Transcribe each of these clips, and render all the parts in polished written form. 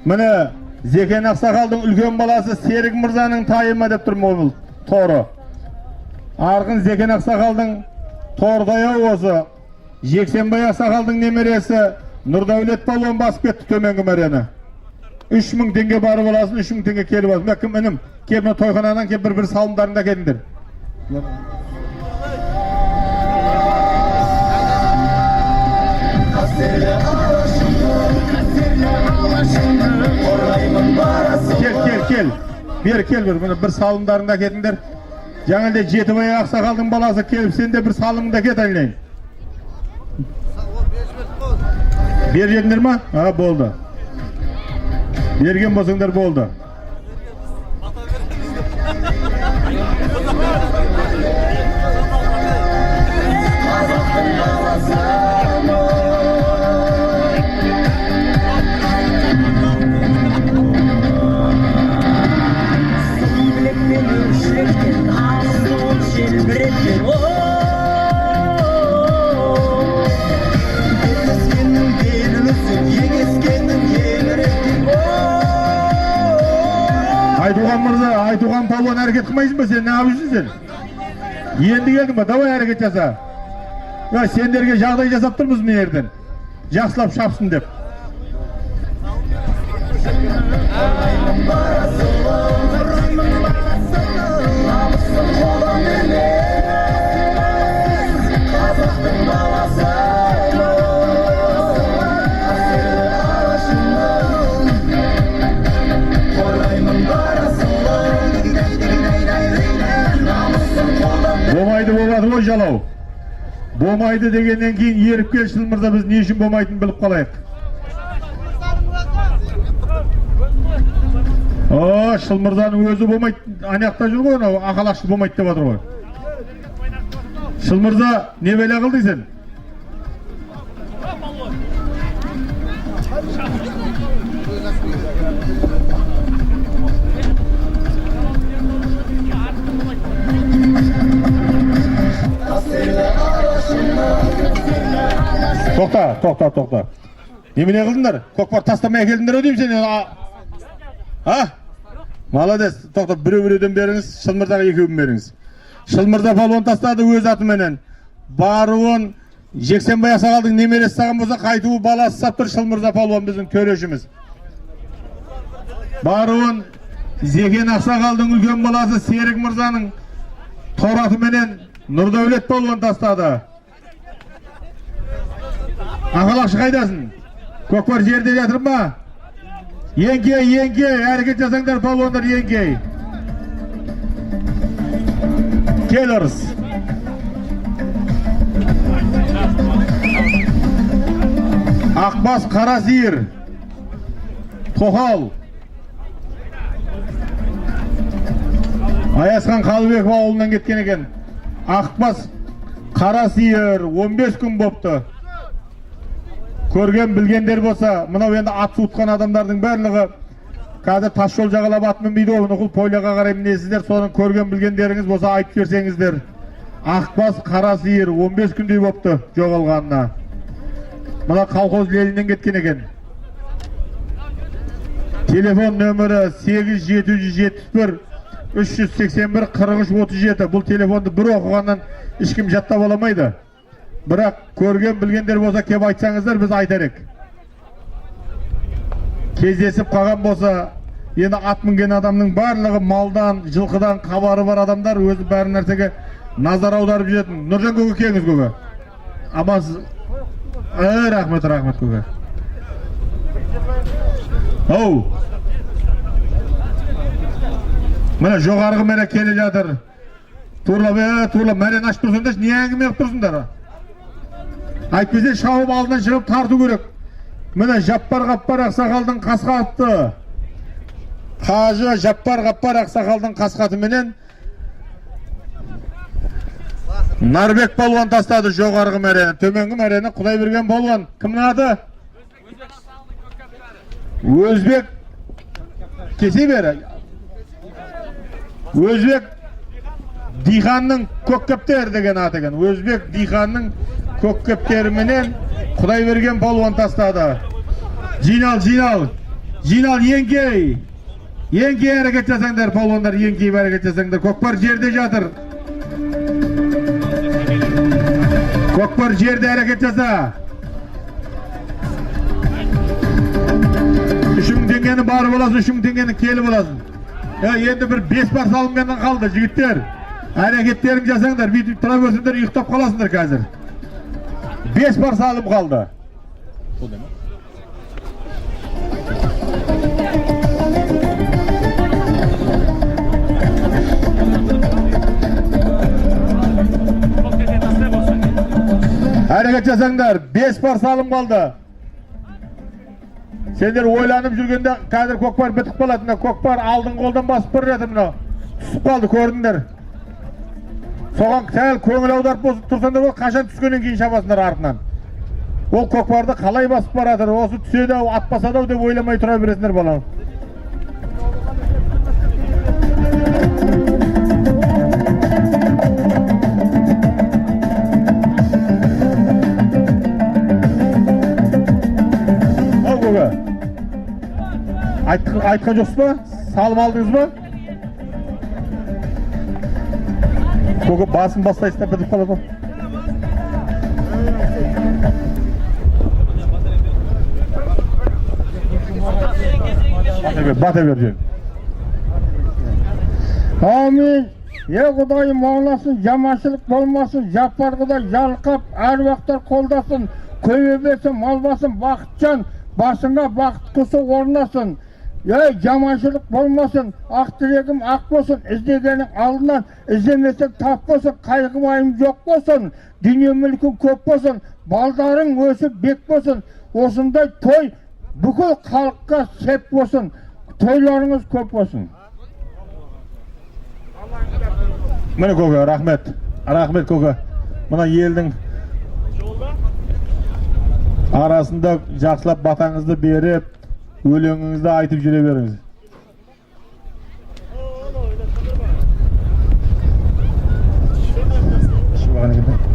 Міне, Зекен ақсақалдың үлкен баласы Серік мырзаның тайы ма деп тұрмын ол торы. Арғын Зекен ақсақалдың тордайы осы. Жексенбай ақсақалдың немересі Нұрдәулет палуан басып кетті төменгі мәрені. 3000 теңге барып аласың, 3000 теңге келіп аласың. Мына кім інім? Кеп мына тойханадан кеп бір-бір салымдарыңды әкеліңдер. Кел, кел, кел. Бері кел бір, міне бір салымдарыңды әкетіңдер. Жаңа әлде Жетібай ақсақалдың баласы келіп, сен де бір салымыңды әкет айналайын. Беріп жедіңдер ма? А, болды. Берген болсаңдар болды. Білекпен жүректен асыл желбіреткен, белдескеннің белін үзіп, егескеннің еліреткен. Айтуған мырза, Айтуған палуан, әрекет қылмайсың ба сен? Неғып жүрсің сен? Енді келдің ба? Давай әрекет жаса. Я, сендерге жағдай жасап тұрмыз мына жерден. Жақсылап шапсын деп. Намысын қолдан бермес қазақтың баласы. Қорғаймын бар асылын, намысын қолдан. Болмайды болады ғой жалау. Болмайды дегеннен кейін еріп кел, Шын мырза, біз не үшін болмайтынын біліп қалайық. О, Шыл мырзаның өзі болмайды, ана жақта жүр ғой, анау ақалақшы болмайды деп жатыр ғой. Шыл мырза, не бәле қылдың сен? Тоқта, тоқта, тоқта. Немене қылдыңдар? Көкпар тастамай әкелдіңдер ау деймін сені. А? Молодец. Тоқта, біреу біреуден беріңіз, Шыл мырзаға екеуін беріңіз. Шыл мырза палуан тастады өз атыменен. Баруын Жексенбай ақсақалдың немересі саған болса, қайтуы баласы сап тұр Шыл мырза палуан, біздің төрешіміз. Баруын Зекен ақсақалдың үлкен баласы Серік мырзаның торатыменен Нұрдәулет палуан тастады. Ақалақшы қайдасың? Көкпар жерде жатыр ма? Еңкей, еңкей, әрекет жасаңдар палуандар, еңкей. Кел, ырыс. Ақбас қара сиыр. Тоқал. Аязхан Қалыбеков ауылынан кеткен екен. Ақбас қара сиыр 15 күн бопты. Көрген білгендер болса, мынау енді ат суытқан адамдардың барлығы қазір тас жол жағалап ат мінбейді ғой, нұқыл поляға қарай мінесіздер, соны көрген білгендеріңіз болса айтып жіберсеңіздер. Ақбас қара сиыр 15 күндей бопты жоғалғанына. Мына колхоз Лениннен кеткен екен. Телефон нөмірі 8771 381 43 37. Бұл телефонды бір оқығаннан ешкім жаттап ала алмайды. Бірақ көрген білгендер болса кеп айтсаңыздар, біз айтар едік. Кездесіп қалған болса, енді ат мінген адамның барлығы малдан, жылқыдан хабары бар адамдар, өзі бәрі нәрсеге назар аударып жүретін. Нұржан көке, келіңіз, көке. Амансыз. Рахмет, рахмет, көке. Оу. Міне, жоғарғы мәре келе жатыр. Турлап, турлап, мәрені ашып тұрсаңдаршы, не әңгіме қылып тұрсыңдар? Әйтпесе шауып алдынан шығып тарту керек. Міне, Жаппар Қаппар ақсақалдың қасқа атты. Қажы Жаппар Қаппар ақсақалдың қасқа атыменен Нарбек палуан тастады жоғарғы мәрені. Төменгі мәрені Құдайберген палуан. Кімнің аты? Өзбек. Кесе бері. Өзбек Диханның көккептер деген аты екен. Өзбек Диханның көккептеріменен Құдайберген палуан тастады. Жинал, жинал. Жинал, еңкей. Еңкей әрекет жасаңдар, палуандар, еңкейіп әрекет жасаңдар. Көкпар жерде жатыр. Көкпар жерде әрекет жаса. 3000 теңгені барып аласың, 3000 теңгені келіп аласың. Енді бір 5 бар салынғаннан қалды, жігіттер. Әрекеттерің жасаңдар, бүйтіп тұра берсеңдер, ұйықтап қаласыңдар қазір. 5 бар салым қалды. Әрекет жасаңдар, 5 бар салым қалды. Сендер ойланып жүргенде қазір көкпар бітіп қалады. Мына көкпар алдыңғы қолдан басып бара жатыр мынау. Түсіп қалды, көрдіңдер. Соған сәл көңіл аударып болсын тұрсаңдар, ол қашан түскеннен кейін шабасыңдар артынан. Ол көкпарды қалай басып бара жатыр, осы түседі ау, атпасады ау деп ойламай тұра бересіңдер, балам. Ау, көке. Айтқан жоқсыз ба? Салым алдыңыз ба? Көке, басын бастайсыз да бітіп қалады ғой. Бата бер, бата бер жөн. Амин. Е Құдайым оңласын, жаманшылық болмасын, Жаппар Құдай жарылқап, әруақтар қолдасын, көбейе берсін, мал басын, бақытжан, басыңа бақыт құсы орнасын. Ей, жаманшылық болмасын, ақ тілегім ақ болсын, іздегенің алдынан іздемесең тап болсын, қайғы уайым жоқ болсын, дүние мүлкің көп болсын, балдарың өсіп бек болсын, осындай той бүкіл халыққа сеп болсын, тойларыңыз көп болсын. Міне көке, рахмет. Рахмет көке. Мына елдің арасында жақсылап батаңызды беріп, өлеңіңізді айтып жүре беріңіз. Ішіп алған екен да.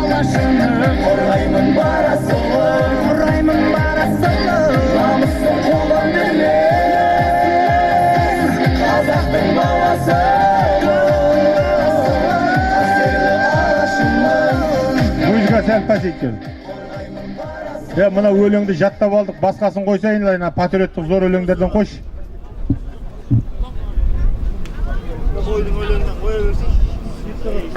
Алашымның. Қорғаймын бар асылын, қорғаймын бар асылын. Намысын қолдан бермес қазақтың баласы. Қастерлі Алашымның. Музыка сәл пәсейткен. Е, мына өлеңді жаттап алдық, басқасын қойсайын, ана патриоттық зор өлеңдерден қойшы.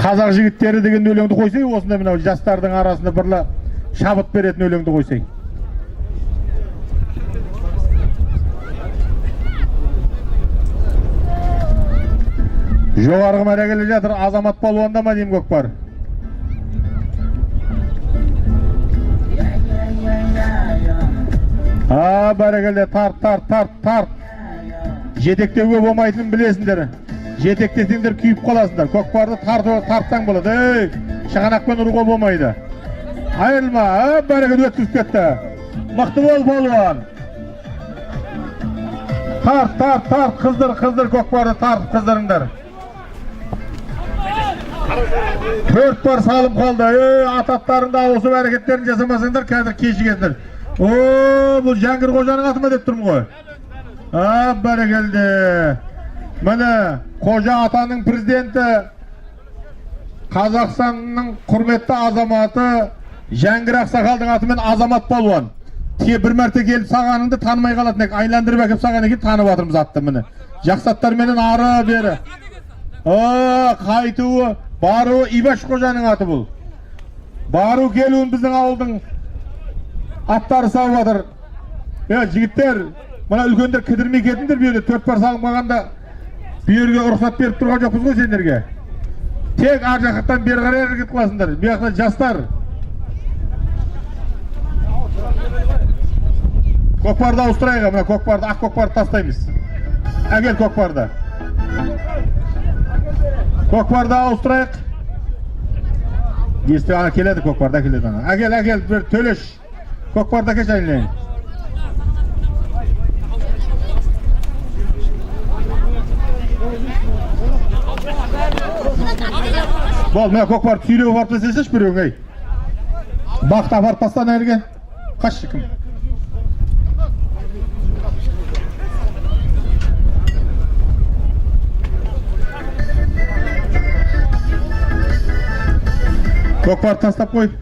Қазақ жігіттері деген өлеңді қойсай, осындай мынау жастардың арасында бірлі шабыт беретін өлеңді қойсай. Жоғарғы мәре келе жатыр, Азамат палуанда ма деймін көкпар. А, бәрекелді, тарт, тарт, тарт, тарт. Жетектеуге болмайтынын білесіңдер. Жетектесеңдер күйіп қаласыңдар. Көкпарды тартып тартсаң болады. Ей, шығанақпен ұруға болмайды. Айырылма, а, бәрекелді, өткізіп кетті. Мықты бол, палуан. Тарт, тарт, тарт, қыздыр, қыздыр, көкпарды тартып қыздырыңдар. Төрт бар салым қалды. Ей, ат аттарыңды ауысып әрекеттерін жасамасаңдар, қазір кешігесіңдер. О, бұл Жәңгір қожаның аты ма деп тұрмын ғой. А, бәрекелді. Міне, Қожа атаның президенті, Қазақстанның құрметті азаматы Жәңгір ақсақалдың атымен Азамат палуан. Те бір мәрте келіп сағаныңды танымай қалатын ек, айландырып әкеліп саған екен, танып жатырмыз атты міне. Жақсы аттарменен ары бері. О, қайтуы, баруы Ибаш қожаның аты бұл. Бару келуін біздің ауылдың аттары салып жатыр. Е, жігіттер, мына үлкендер кідірмей кетіңдер, бұл жерде төрт пар салып қалғанда бұл жерге рұқсат беріп тұрған жоқпыз ғой сендерге. Тек ар жақтан бері қарай әрекет қыласыңдар. Бұл жақта жастар. Көкпарды ауыстырайық, мына көкпарды, ақ көкпарды тастаймыз. Әкел көкпарды. Көкпарды ауыстырайық. Есті ана келеді, көкпарды әкеледі ана. Әкел, әкел, бір Төлеш. Көкпарды әкелші айналайын. Бол, мына көкпарды сүйреп апарып тастасайшы біреуің, ей. Бақты апарып таста ана жерге. Қашшы кім? Көкпарды тастап қой.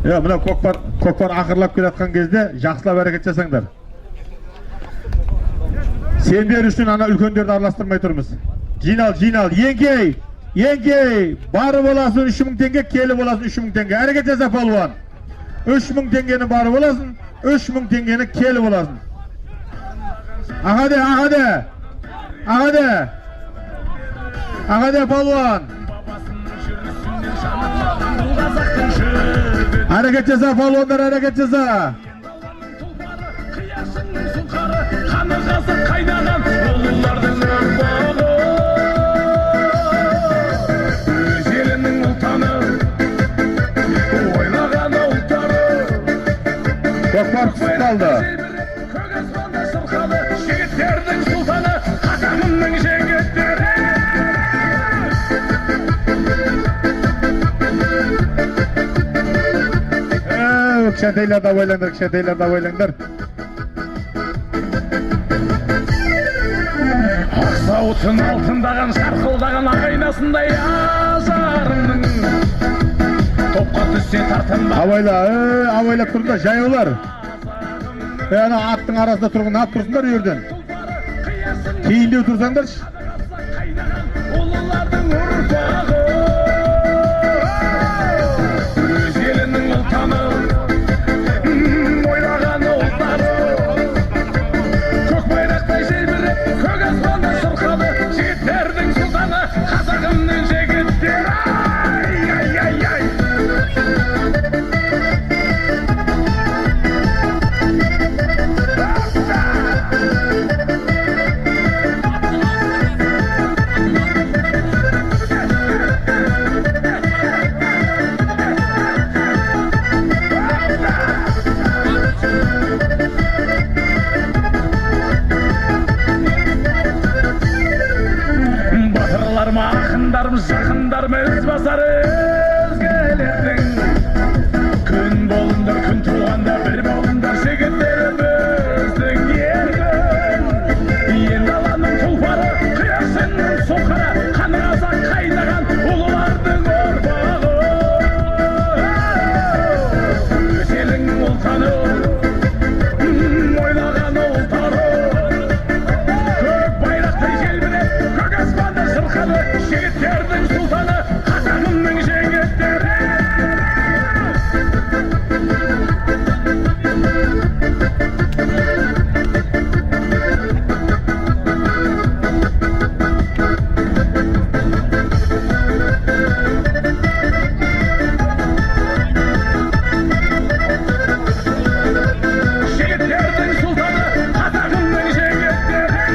Е, мына көкпар, көкпар ақырлап келе жатқан кезде жақсылап әрекет жасаңдар. Сендер үшін ана үлкендерді араластырмай тұрмыз. Жинал, жинал, еңкей, еңкей, барып аласың 3000 теңге, келіп аласың 3000 теңге. Әрекет жаса, палуан. 3000 теңгені барып аласың, 3000 теңгені келіп аласың. Ағаде, ағаде, ағаде, ағаде, палуан. Әрекет жаса, палуандар, әрекет жаса. Қиясыңның сұңқары, қаны қазір қайнаған ұлылардың ұрпағы. Өз елінің ұлтаны, ойлаған ұлттары. Көкпар түсіп қалды. Көк аспанда шырқады жігіттердің сұлтаны, қазағымның жігіттері. Е, кішкентайларды абайлаңдар, кішкентайларды абайлаңдар. Ақ сауытын алтындаған, шарқылдаған ақ айнасындай ажарыңның. Топқа түссе тартынба. Абайла, е, абайлап тұрыңдар, жаяулар. Е, ана аттың арасында тұрған ат тұрсыңдар жерден. Кейіндеу тұрсаңдаршы. Қайнаған ұлылардың ұрпағы. Өз елінің ұлтаны, ойлаған ұлттары. Көк байрақтай желбіреп, көк аспанда шырқады жігіттердің сұлтаны, қазағымның жігіттері. Ай, ай, ай, ай. Ақындарым, ізбасар өзгелердің. Күн болыңдар, күн туғанда бір болыңдар, жігіттері біздің елдің. Ен даланың тұлпары, құяшының сұңқары, қаны қазақ қайнаған ұлылардың ұрпағы. Өз еліңнің ұлтаны, ойлаған ұлтары. Көк байрақтай желбіреп, көк аспанда шырқады, жігіттердің сұлтаны, қазағымның жігіттері. Жігіттердің сұлтаны, қазағымның жігіттері.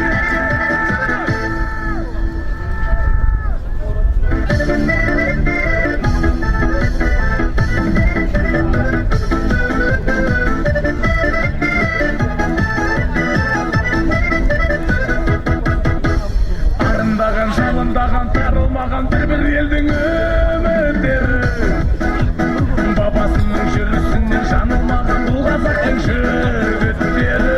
Арындаған, жалындаған, тарылмаған бір бір елдің үміттері. Бабасының жүрісінен жаңылмаған бұл қазақтың жігіттері.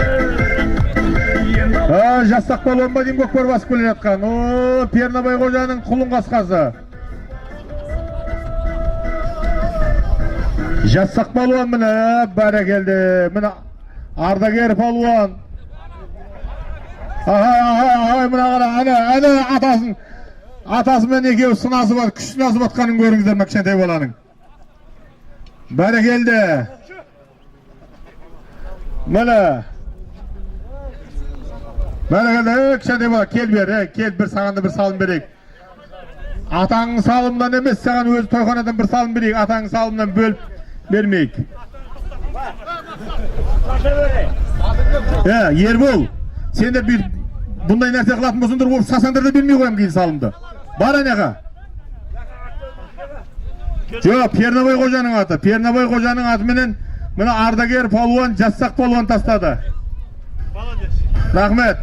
Енді А, Жасақ палуан ба деймін, көкпар басып келе жатқан. О, Пернабай қожаның құлын қасқасы. Жасақ палуан, міне, бәрекелді. Міне, ардагер палуан. Аха, аха, аха, мына қара, ана, ана атасын, атасымен екеуі сынасып, күш сынасып жатқанын көріңіздер мына кішкентай баланың. Бәрекелді. Міне. Бәрекелді, ей, кішкентай бала, кел бер, ей, кел, бір саған да бір салым берейік. Атаңның салымынан емес, саған өзі тойханадан бір салым берейік, атаңның салымынан бөліп бермейік. Е, Ербол, сендер бүйтіп бұндай нәрсе қылатын болсаңдар, болып сасаңдар да бермей қоямын кейін салымды. Бар анаға. Жоқ, Пернабай қожаның аты. Пернабай қожаның атыменен мына ардагер палуан, Жасақ палуан тастады. Рахмет.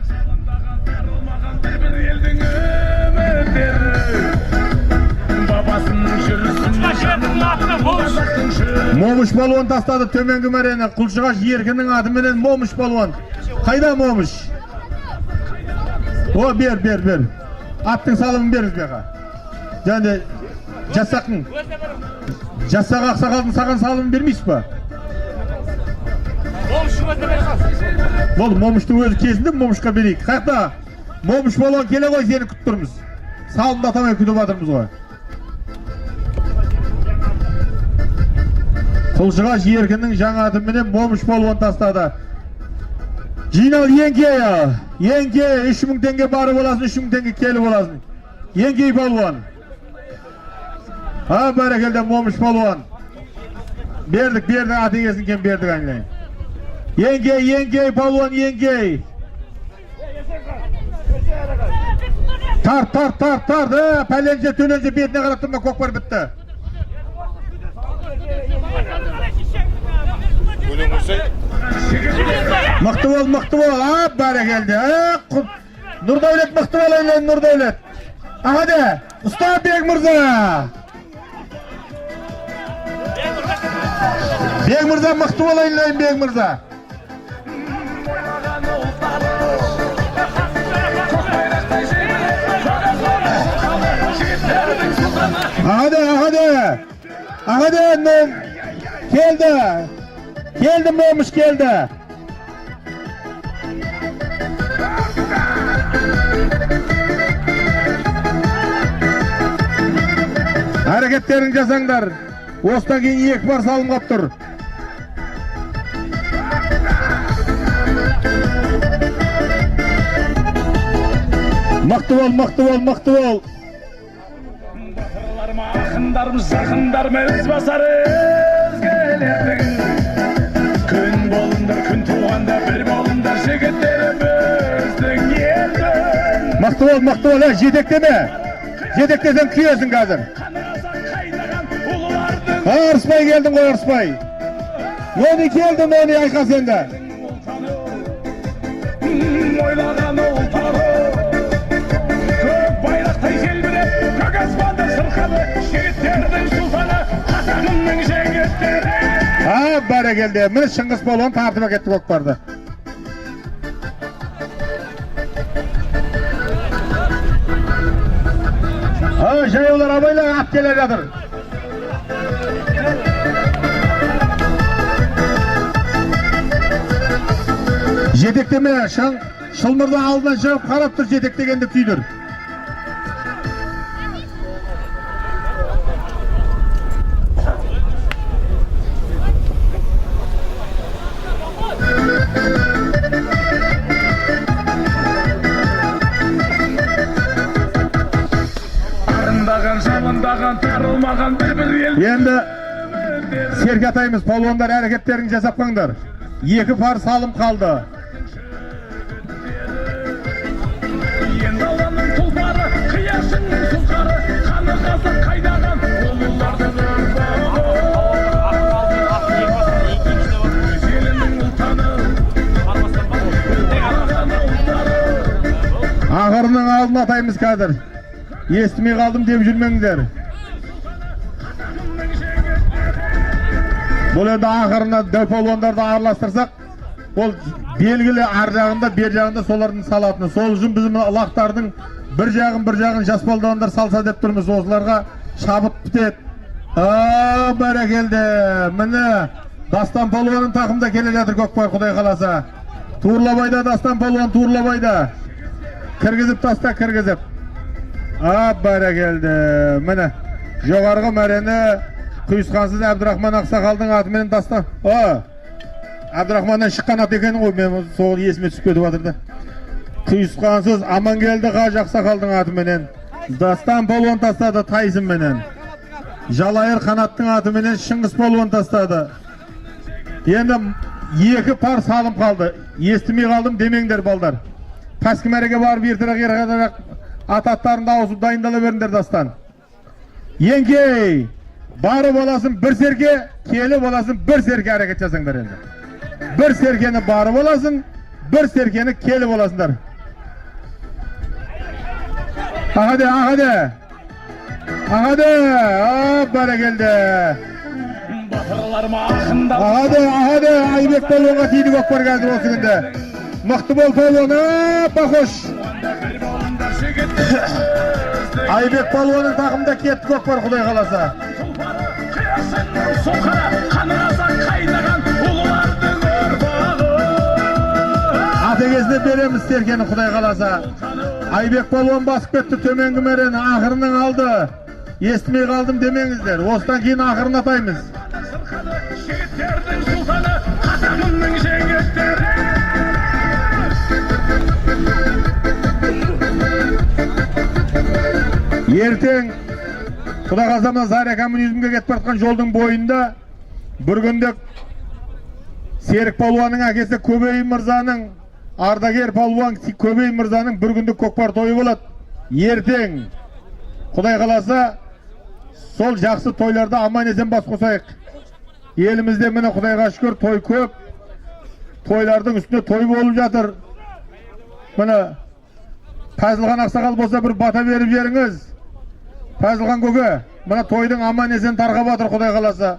Тарылмаған бір бір елдің үміттері. Бабасының жүрісінен жаңылмаған бұл қазақтың жігіттері. Момыш палуан тастады төменгі мәрені. Құлшығаш Еркіннің атыменен Момыш палуан. Қайда Момыш? О, бер, бер, бер. Аттың салымын беріңіз бұяққа. Және Жасақтың. Жасақ ақсақалдың саған салымын бермейсіз ба? Болды, Момыштың өзі кезінде Момышқа берейік. Қаяқта? Момыш палуан, келе ғой, сені күтіп тұрмыз. Салымды атамай күтіп жатырмыз ғой. Құлшығаш Еркіннің жаңа атыменен Момыш палуан тастады. Жинал, еңке, еңке, 3000 теңге барып боласың, 3000 теңге келіп боласың. Еңкей палуан. А, бәрекелді, Момыш палуан. Бердік, бердік, ат егесін кем бердік айналайын. Еңкей, еңкей, палуан, еңкей. Тарт, тарт, тарт, тарт, пәленше, төленше бетіне қарап тұрма, көкпар бітті. Мықты бол, мықты бол, а, бәрекелді. А, Нұрдәулет мықты бол, айналайын, Нұрдәулет. Аға де, ұста, Бек мырза. Бек мырза, мықты бол, айналайын, Бек мырза. Ойлаған ұлтары. Көк байрақтай желбіреп, көк аспанда шырқады, жігіттердің сұлтаны. Аға де, аға де. Аға де, келді. Келді, Момыш келді. Әрекеттерін жасаңдар. Осыдан кейін екі бар салым қап тұр. Мықты бол, мықты бол, мықты бол. Батырларым, ақындарым, жақындарым, ізбасар өзгелердің. Күн болыңдар, күн туғанда бір болыңдар, жігіттері біздің елдің. Мықты бол, мықты бол, ә, жетектеме. Жетектесең күйесің қазір. Қаны қазақ қайнаған ұлылардың Арыспай келдің ғой, Арыспай. Нони келді, Нони, айқас енді. ұлтаны. Ойлаған ұлтары. Көк байрақтай желбіреп, көк аспанда шырқады. Бәрекелді, міне, Шыңғыс палуан тартып әкетті көкпарды. А, жаяулар, абайла, ат келе жатыр. Жетектеме, шың Шылмырда алдынан шығып қарап тұр, жетектегенді күйдір. Арындаған, жалындаған, тарылмаған бір бір ел. Енді серке атаймыз, палуандар, әрекеттерін жасап қойыңдар. Екі пар салым қалды. Ен даланың тұлпары, қияшының сұңқары, қаны қазір қайнаған ұлылардың ұрпағы. Өз елінің ұлтаны, ұлтаны ұлттары. Ақырының алдын атаймыз қазір. Естімей қалдым деп жүрмеңдер. Бұл енді ақырына дәу палуандарды араластырсақ, ол белгілі, ар жағында, бер жағында солардың салатыны. Сол үшін біз мына ылақтардың бір жағын, бір жағын жас балуандар салса деп тұрмыз. Осыларға шабыт бітеді. А, бәрекелді, міне, Дастан палуанның тақымда келе жатыр көкпар, құдай қаласа. Турлабайда Дастан палуан, турлабайда. Кіргізіп таста, кіргізіп. А, бәрекелді, міне, жоғарғы мәрені Құйысқансыз Әбдірахман ақсақалдың атыменен Дастан. А, Әбдірахманнан шыққан ат екен ғой, мен сол есіме түсіп кетіп жатыр да. Құйысқансыз Амангелді қажы ақсақалдың атыменен Дастан палуан тастады Тайсынменен. Жалайыр Қанаттың атыменен Шыңғыс палуан тастады. Енді екі пар салым қалды. Естімей қалдым демеңдер, балдар. Пәскі мәреге барып, ертерек ертерек ат аттарыңды ауысып дайындала беріңдер. Дастан, еңкей, барып аласың бір серке, келіп аласың бір серке, әрекет жасаңдар енді. Бір серкені барып аласың, бір серкені келіп аласыңдар. Ахаде, ахаде, ахаде, а, бәрекелді. Батырлар ма, ақындар? Ахаде, ахаде, Айбек палуанға тиді көкпар қазір осы күнде. Мықты бол, палуан, а, бақош. Бір болыңдар, жігіттер. Айбек палуанның тақымда кетті көкпар, құдай қаласа. Тұлпары, қияшының сұңқары, қаны қазан қайнаған ұлылардың ұрпағы. Ат егесіне береміз серкені, құдай қаласа. Айбек палуан басып кетті төменгі мәрені, ақырының алды. Естімей қалдым демеңіздер. Осыдан кейін ақырын атаймыз. Сырқаны, жігіттердің сұлтаны, қазағымның жігіттері. Ертең, құдай қаласа, мына Заря коммунизмге кетіп бара жатқан жолдың бойында бір күнде Серік палуанның әкесі Көбей мырзаның, ардагер палуан Көбей мырзаның бір күндік көкпар тойы болады. Ертең, құдай қаласа, сол жақсы тойларда аман есен бас қосайық. Елімізде, міне, құдайға шүкір, той көп. Тойлардың үстіне той болып жатыр. Міне, Пазылхан ақсақал болса, бір бата беріп жіберіңіз. Пазылхан көке, мына тойдың аман есен тарқап жатыр, құдай қаласа.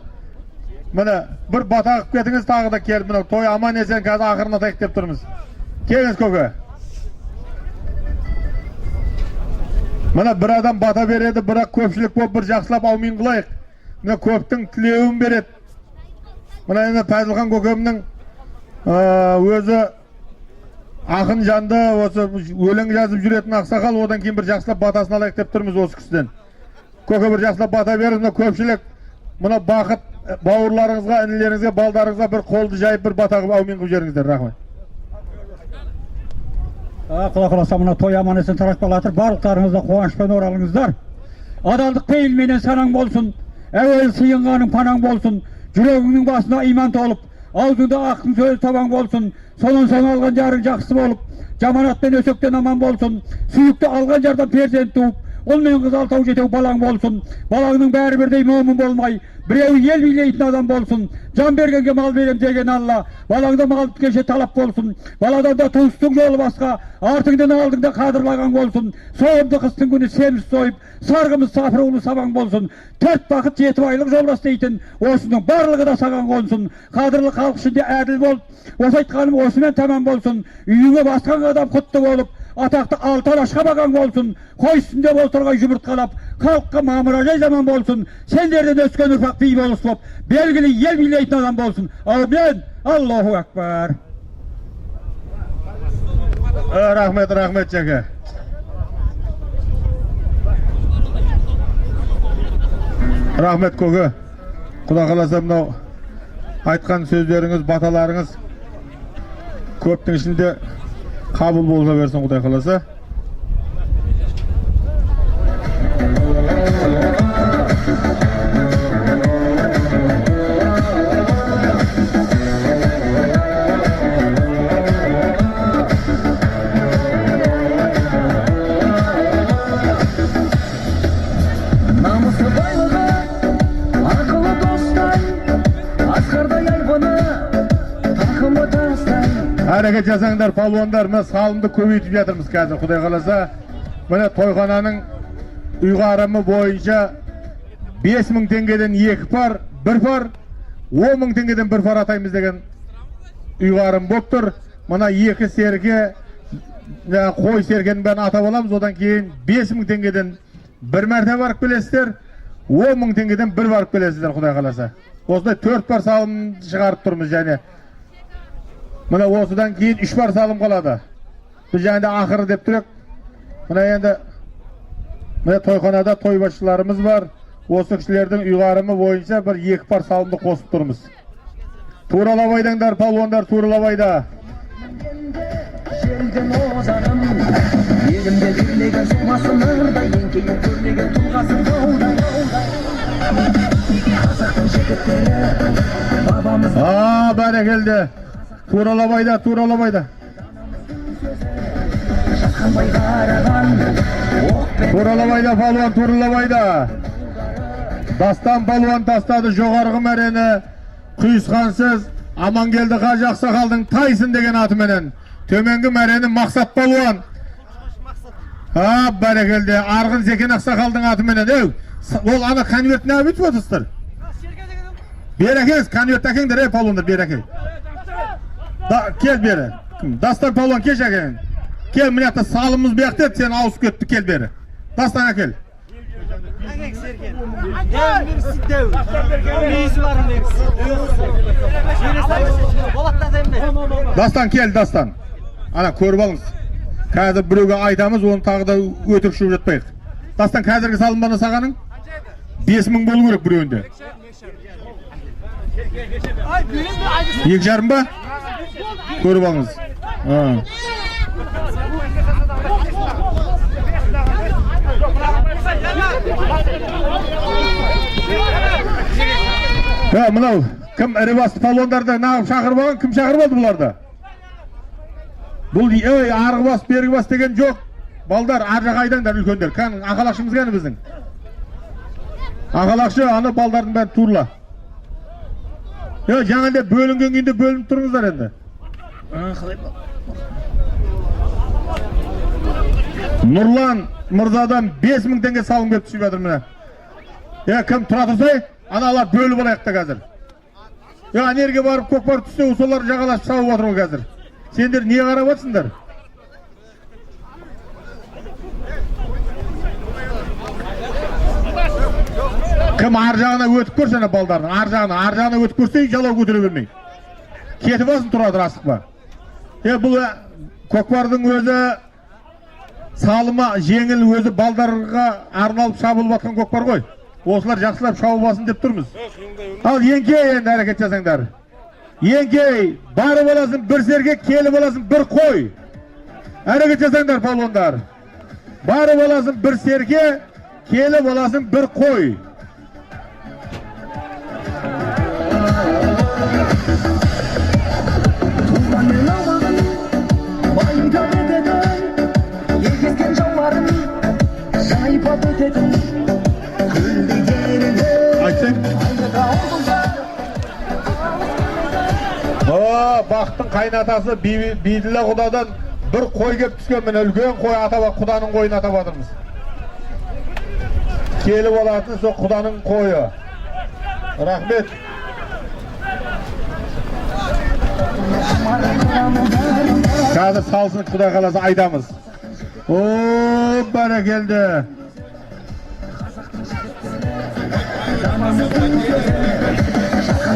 Міне, бір бата қылып кетіңіз тағы да келіп, мына той аман есен қазір ақырын атайық деп тұрмыз. Келіңіз, көке. Мына бір адам бата береді, бірақ көпшілік болып бір жақсылап аумин қылайық. Мына көптің тілеуін береді. Мына енді Пазылхан көкемнің өзі ақын жанды, осы өлең жазып жүретін ақсақал, одан кейін бір жақсылап батасын алайық деп тұрмыз осы кісіден. Көке, бір жақсылап бата беріңіз, мына көпшілік, мына бақыт бауырларыңызға, інілеріңізге, балдарыңызға бір қолды жайып, бір бата қылып аумин қылып жіберіңіздер. Рахмет. Құдай қаласа, мына той аман есен тарап бара жатыр. Барлықтарыңыз да қуанышпен оралыңыздар. Адалдық пейілменен санаң болсын, әуелі сыйынғаның панаң болсын, жүрегіңнің басына иман толып, аузыңда ақын сөз табаң болсын, сонан соң алған жарың жақсы болып, жаманат пен өсектен аман болсын, сүйікті алған жардан перзент туып, Ұл мен қыз алтау жетеу балаң болсын. Балаңның бәрі бірдей момын болмай, біреуі ел билейтін адам болсын. Жан бергенге мал берем деген Алла, балаңда мал біткенше талап болсын. Баладан да туыстың жолы басқа, артыңдан алдыңда қадырлаған болсын. Соғымды қыстың күні семіз сойып, сарғымыз сапырулы сабаң болсын. Төрт бақыт жеті байлық жолдас дейтін, осының барлығы да саған қонсын. Қадірлі халық ішінде әділ болып, осы айтқаным осымен тамам болсын. Үйіңе басқан қадам құтты болып, атақты алты алашқа баған болсын. Қой үстінде болтырғай жұмыртқалап, халыққа мамыражай заман болсын. Сендерден өскен ұрпақ би болыс боп, белгілі ел билейтін адам болсын. Әумин. Аллаху акбар. Рахмет, рахмет, Жәке. Рахмет, көке. Құда қаласа, мынау айтқан сөздеріңіз, баталарыңыз көптің ішінде қабыл бола берсін, құдай қаласа. Намысы, байлығы, ақылы достай, асқардай айбыны, тақымы тастай. Әрекет жасаңдар, палуандар. Мына салымды көбейтіп жатырмыз қазір, құдай қаласа. Міне, тойхананың ұйғарымы бойынша 5000 теңгеден екі пар, бір пар, 10 000 теңгеден бір пар атаймыз деген ұйғарым болып тұр. Мына екі серке, жаңағы қой серкенің бәрін атап аламыз. Одан кейін 5000 теңгеден бір мәрте барып келесіздер, 10 000 теңгеден бір барып келесіздер, құдай қаласа. Осындай төрт пар салым шығарып тұрмыз. Және мына осыдан кейін үш пар салым қалады. Біз және де ақыры деп тұрық. Мына енді, мына тойханада той басшыларымыз бар. Осы кісілердің ұйғарымы бойынша бір екі пар салымды қосып тұрмыз. Туралап айдаңдар, палуандар, туралап айда. Желден озарым елімде билеген сұлбасы нұрдай, еңкейіп көрмеген тұлғасы таудай. Қазақтың жігіттері бабамыз. А, бәрекелді. Туралап айда, туралап айда. Жасқанбай қараған оқпен. Туралап айда, палуан, туралап айда. Дастан палуан тастады жоғарғы мәрені Құйысқансыз Амангелді қажы ақсақалдың Тайсын деген атыменен. Төменгі мәрені Мақсат палуан. А, бәрекелді. Арғын Зекен ақсақалдың атыменен. Еу, ол ана конвертін неғып өтіп отырсыздар? Бері әкеліңіз, конвертті әкеліңдер, ей, палуандар, бері әкел. Да, кел бері. Кім? Дастан палуан, келші, әкелің. Кел, мына жақта салымыз бұл жақта еді, сен ауысып кетті, кел бері. Дастан, әкел. Мүйізі бар. Дастан, кел, Дастан. Ана көріп алыңыз. Қазір біреуге айтамыз, оны тағы да өтірік шөп жатпайық. Дастан, қазіргі салым бана сағаның? 5000 болу керек біреуінде. 2,5 ба? Көріп алыңыз. А. Ya, мынау кім, ірі басты палуандарды нағып шақырып алған? Кім шақырып алды бұларды? Бұл, ей, арғы бас, бергі бас деген жоқ. Балдар, ар жаққа айдаңдар, үлкендер. Кәні, ақалақшымыз кәні, біздің ақалақшы? Ана балдардың бәрін турла. Е, жаңа деп бөлінген күйінде бөлініп тұрыңыздар енді. Нұрлан мырзадан 5000 теңге салым келіп түсіп жатыр міне. Е, кім, тұра тұрсай, аналар бөліп алайық та қазір. Е, ана жерге барып көкпар түссе, солар жағаласып шауып жатыр ғой қазір. Сендер не қарап жатсыңдар? Кім, ар жағына өтіп көрші, ана балдардың ар жағына, ар жағына өтіп көрсе, жалау көтере бермей. Кетіп алсын, тұра тұр, асықпа. Е, бұл көкпардың өзі салымы жеңіл, өзі балдарға арналып шабылып жатқан көкпар ғой. Осылар жақсылап шауып алсын деп тұрмыз. Ал еңкей, енді әрекет жасаңдар. Еңкей, барып аласың бір серке, келіп аласың бір қой. Әрекет жасаңдар, палуандар. Барып аласың бір серке, келіп аласың бір қой. Туған ел аумағын байтақ ететін, егескен жауларын жайпап. Жайпап өтетін көлдей тереңі. Айтсаң. О, Бақтың қайнатасы Биділі құдадан бір қой кеп түскен, міне, үлкен қой атап, құданың қойын атап жатырмыз. Келіп алатын сол құданың қойы. Рахмет. Қазір салсын, құдай қаласа, айтамыз. О, бәрекелді.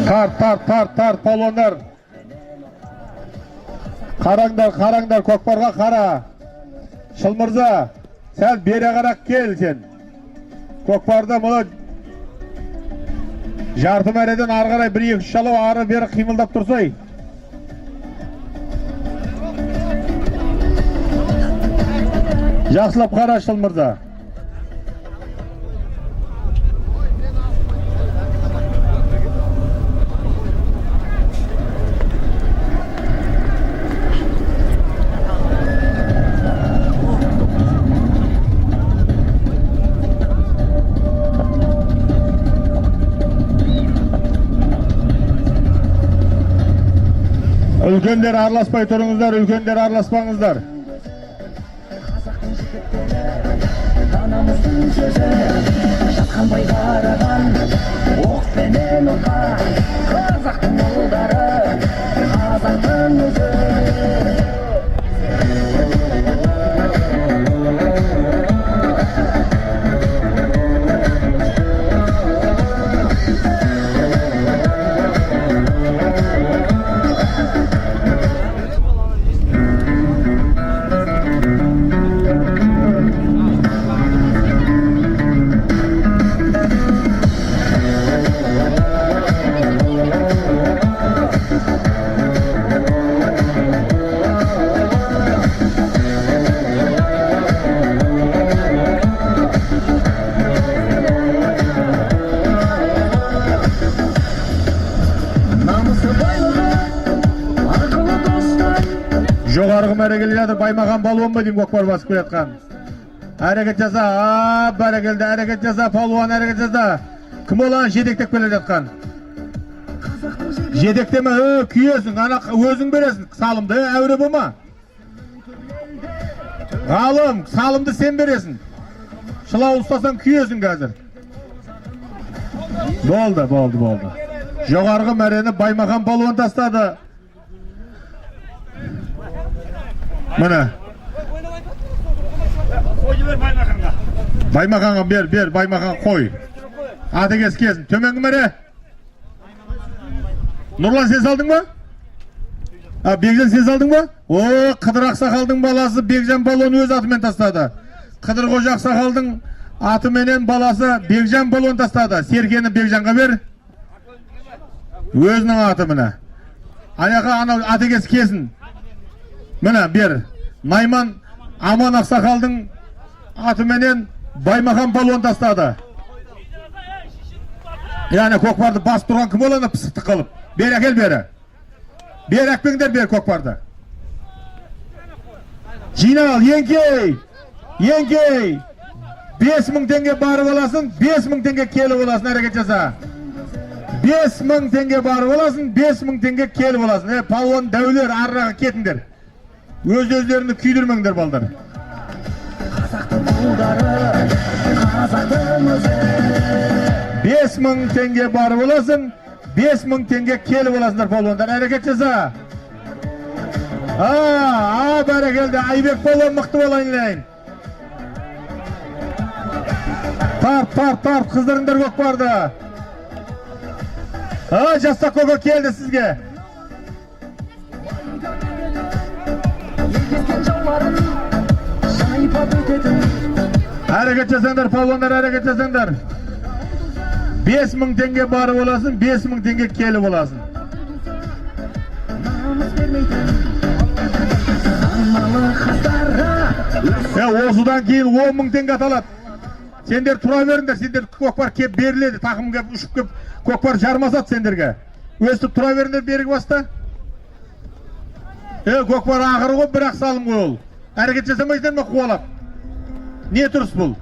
Тарт, тарт, тарт, тарт, палуандар. Қараңдар, қараңдар, көкпарға қара. Шылмырза, сәл бері қарақ кел сен. Көкпарда мұны жарты мәреден ары қарай бір екі үш шалау ары бері қимылдап тұрсай. Жақсылап қара, Шылмырза. Үлкендер араласпай тұрыңыздар, үлкендер араласпаңыздар. Қазақтың жігіттері, данамыздың сөзі, жасқанбай қараған оқпенен отқа. Қазақтың ұлдары, қазақтың өзі. Намысы, байлығы, ақылы достар. Жоғарғы мәре келе жатыр Баймахан палуан ба деймін, көкпар басып келе жатқан. Әрекет жаса, а, бәрекелді, әрекет жаса, палуан, әрекет жаса. Кім ол ана жетектеп келе жатқан? Жетектеме, күйесің, ана өзің бересің салымды, әуре болма. Ғалым, салымды сен бересің. Шылау ұстасаң күйесің қазір. Болды, болды, болды. Жоғарғы мәрені Баймахан палуан тастады. Міне. Баймаханға бер, бер, Баймахан қой. Атекес келсін. Төменгі мәре. Нұрлан, сен салдың ба? А, Бекжан, сен салдың ба? О, Қыдыр ақсақалдың баласы Бекжан палуан өз атымен тастады. Қыдыр Қожа ақсақалдың атыменен баласы Бекжан палуан тастады. Серкені Бекжанға бер. Өзінің аты, міне. Аяқа анау атекес келсін. Міне, бер. Найман Аман ақсақалдың атыменен Баймахан палуан тастады. Яғни көкпарды басып тұрған кім ол ана пысықтық қылып? Бері әкел, бері. Бері әкпеңдер, бері көкпарды. Жинал, еңкей! Еңкей! 5000 теңге барып аласың, 5000 теңге келіп аласың, әрекет жаса. 5000 теңге барып аласың, 5000 теңге келіп аласың. Е, палуан дәулер, арыраға кетіңдер. Өз өздеріңді күйдірмеңдер, балдар. Қазақтың ұлдары, қазақтың өзі. 5000 теңге барып аласың, 5000 теңге келіп аласыңдар, палуандар. Әрекет жаса. А, а, бәрекелді. Айбек палуан мықты бала, айналайын. Тарт, тарт, тарт, қыздырыңдар көкпарды. А, Жастақ көке келді сізге. Ел кезген жауларын жайпап өтетін. Әрекет жасаңдар, палуандар, әрекет жасаңдар. 5000 теңге барып аласың, 5000 теңге келіп аласың. Намыс бермейтін саналы қастары. Е, осыдан кейін 10 мың теңге аталады. Сендер тұра беріңдер, сендер көкпар кеп беріледі, тақым кеп, ұшып кеп, көкпар жармасады сендерге. Өстіп тұра беріңдер бергі баста. Е, көкпар ақыры ғой, бірақ салым ғой ол. Әрекет жасамайсыңдар ма қуалап? Не тұрыс бұл?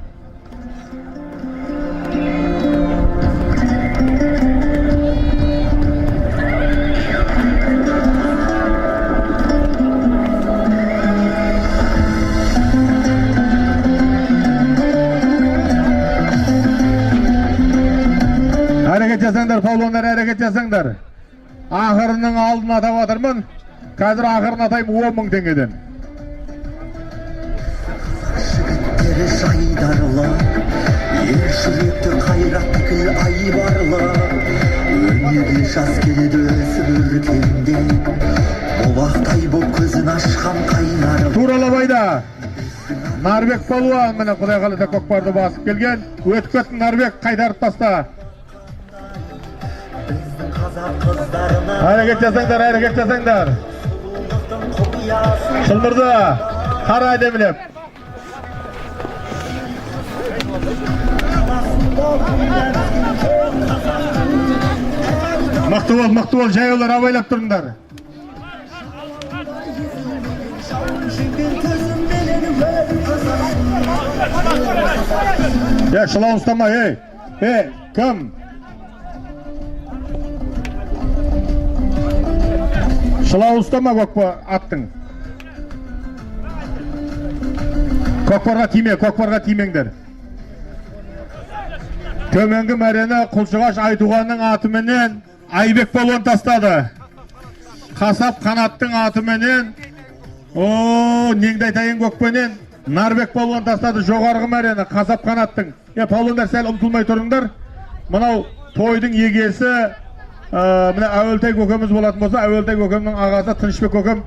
жасаңдар, палуандар, әрекет жасаңдар. Ақырының алдын атап жатырмын. Қазір ақырын атаймын 10 мың теңгеден. Жігіттері жайдарлы, ер жүректі, қайратты, айбарлы. Өнерге жас келеді өсіп өркендеп, бұлақтай боп көзін ашқан қайнарлы. Туралабайда Нарбек палуан, міне, құдай қаласа, көкпарды басып келген. Өтіп кеттің, Нарбек, қайтарып таста. Біздің қазақ қыздарына Әрекет жасаңдар, әрекет жасаңдар. Сұлулықтың құпиясын. Шылмырза, қара әдемілеп. Мықты бол, мықты бол, жаяулар, абайлап тұрыңдар. Жігер төзімменен өр қазақ. Е, шылауын ұстама, ей. Ей, кім? Шылауын ұстама көкпар аттың. Көкпарға тиме, көкпарға тимеңдер. Төменгі мәрені Құлшығаш Айтуғанның атыменен Айбек палуан тастады. Қасап Қанаттың атыменен, о, неңді айтайын, көкпенен Нарбек палуан тастады жоғарғы мәрені Қасап Қанаттың. Е, палуандар, сәл ұмтылмай тұрыңдар. Мынау тойдың егесі, мына Әуелтай көкеміз болатын болса, Әуелтай көкемнің ағасы Тынышбек көкем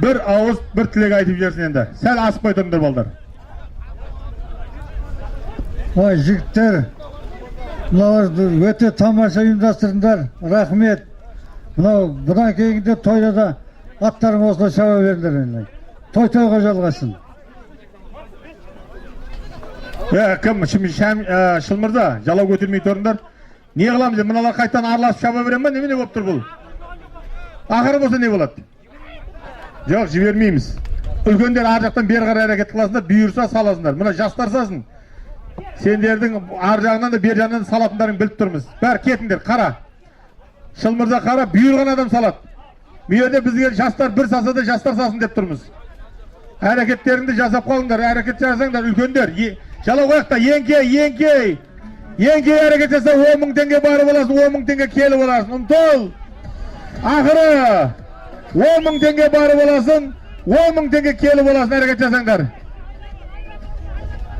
бір ауыз бір тілек айтып жіберсін енді. Сәл асықпай тұрыңдар, балдар. Ой, жігіттер, мынау өте тамаша ұйымдастырдыңдар, рахмет. Мынау бұдан кейінгі де тойда да аттарың осылай шаба беріңдер енді. Той тойға жалғасын. Е, кім? Шылмырза, жалау көтермей тұрыңдар. Не қыламыз енді? Мыналар қайтадан араласып шаба бере ма? Немене болып тұр бұл? Ақыры болса не болады? Жоқ, жібермейміз. Үлкендер ар жақтан бері қарай әрекет қыласыңдар, бұйырса саласыңдар. Мына жастар салсын. Сендердің ар жағынан да, бер жағынан да салатындарың біліп тұрмыз. Бәрі кетіңдер, қара. Шылмырза, қара, бұйырған адам салады. Бұл жерде бізге жастар бір салса да, жастар салсын деп тұрмыз. Әрекеттеріңді жасап қалыңдар, әрекет жасаңдар, үлкендер. Жалау қаяқта, еңкей, еңкей. Еңкей, әрекет жаса, 10 мың теңге барып аласың, 10 мың теңге келіп аласың. Ұмтыл. Ақыры 10 мың теңге барып аласың, 10 мың теңге келіп аласың, әрекет жасаңдар.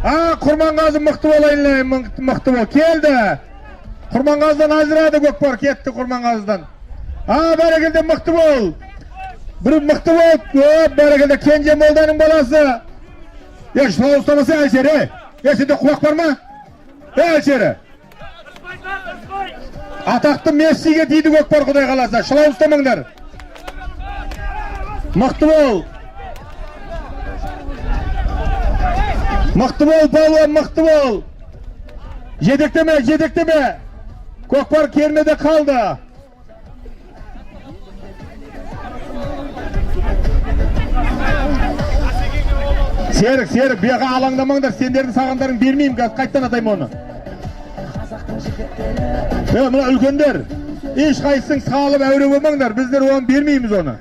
А, Құрманғазы, мықты бол, айналайын, мықты, мықты бол. Келді. Құрманғазыдан ажырады көкпар, кетті Құрманғазыдан. А, бәрекелді, мықты бол. Бір мықты бол. О, бәрекелді, Кенже молданың баласы. Е, шылау ұстамаса, Әлшер, е. Е, сенде құлақ бар ма? Е, Әлшер. Атақты Мессиге тиді көкпар, құдай қаласа. Шылау ұстамаңдар. Мықты бол. Мықты бол, палуан, мықты бол. Жетектеме, жетектеме. Көкпар кермеде қалды. Серік, Серік, бұяға алаңдамаңдар, сендердің сағандарың бермеймін, қазір қайтадан атаймын оны. Е, мына үлкендер, ешқайсың салып әуре болмаңдар, біздер оған бермейміз оны.